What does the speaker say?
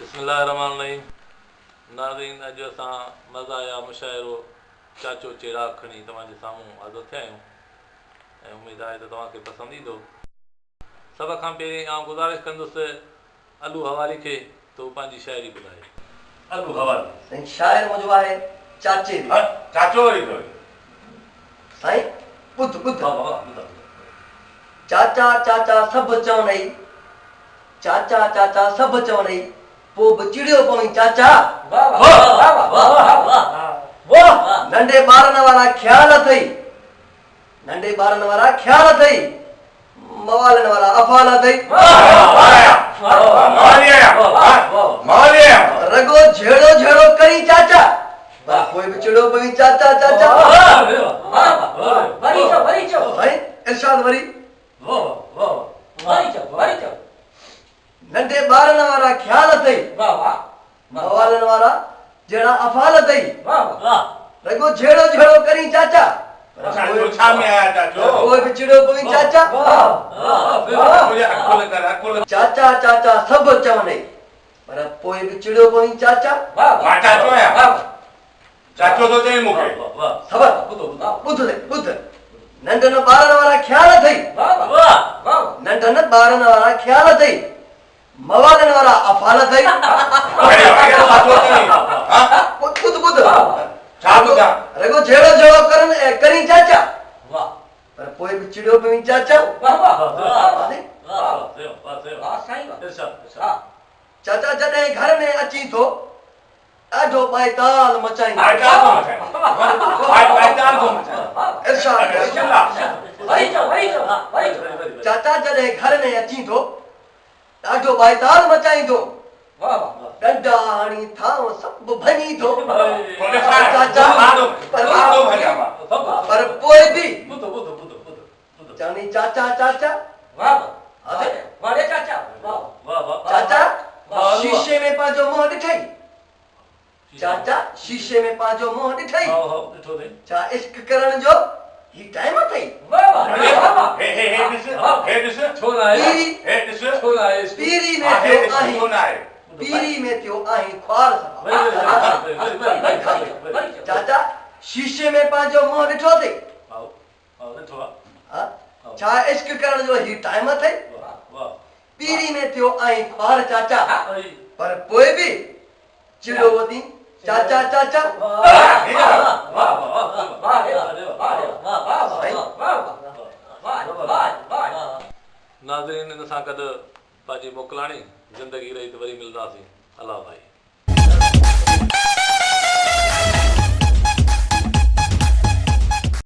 بسم الله الرحمٰن الرحيم ناظرين اڄ اسان مزاحيه مشاعرو چاچو چيڙاڪ کڻي توهان جي سامهون حاضر ٿيا آهيون ۽ اميد آهي ته توهان کي پسند ايندو. سڀ کان پهرين آئون گذارش ڪندس الو حوالي کي ته هو پنهنجي شاعري ٻڌائي. الو حوالي. سائين شاعر منهنجو آهي چاچي ڏي. ها چاچو وري ٿو. سائين ٻڌ ٻڌ. ها بابا ٻڌا ٻڌا. چاچا چاچا سڀ چونئي چاچا چاچا سڀ چونئي پوء به چڙيو پوين چاچا. ننڍي ٻارن وارا خيال اٿئي ننڍي ٻارن وارا خيال اٿئي موالن وارا افعال اٿئي. رڳو جهيڙو جهيڙو ڪرين چاچا پر پوء به چڙيو پوين چاچا چاچا. سائين ارشاد وري. ننڍي ٻارن وارا خيال اٿئي موالن وارا جهڙا افعال اٿئي رڳو جهيڙو جهيڙو ڪرين چاچا پر پوء به چڙيو پوين چاچا. چاچا چاچا سڀ چونئي پر پوء به چڙيو پوين چاچا. چاچو ٿو چئين مون کي. صبر ٻڌ سائين ٻڌ. ننڍن ٻارن وارا خيال اٿئي. ننڍن ٻارن وارا خيال اٿئي. موالن وارا افعال اٿئي. ٻڌ ٻڌ. رڳو جهيڙو جهيڙو ڪرن ڪرين چاچا. پر پوء به چڙيو پوين چاچا. چاچا جڏهن گهر ۾ اچين ٿو. ڏاڍو ٻائيتال مچائيندو. ارشاد چاچا جڏهن گهر ۾ اچين ٿو ڏاڍو ٻائيتال مچائيندو ڏنڊا هڻي ٿانو سڀ ڀڃي ٿو چاچا پر پوء به چوندي چاچا چاچا چاچا شيشي ۾ پنهنجو منهن ڏٺئي چاچا شيشي ۾ پنهنجو منهن ڏٺئي ڇا عشق ڪرڻ جو هي ٽائيم اٿئي پيري ۾ ٿيو آهين پيري ۾ ٿيو آهين خوار صفا چاچا شيشي ۾ پنهنجو منهن ڏٺو اٿئي ڇا عشق ڪرڻ جو هي ٽائيم اٿئي؟ پيري ۾ ٿيو آهين خوار چاچا، پر پوء به چڙيو وتين چاچا چاچا. ناظرين ان سان گڏ پنهنجي موڪلاڻي، زندگي رهي ته وري ملنداسين. الله ڀائي.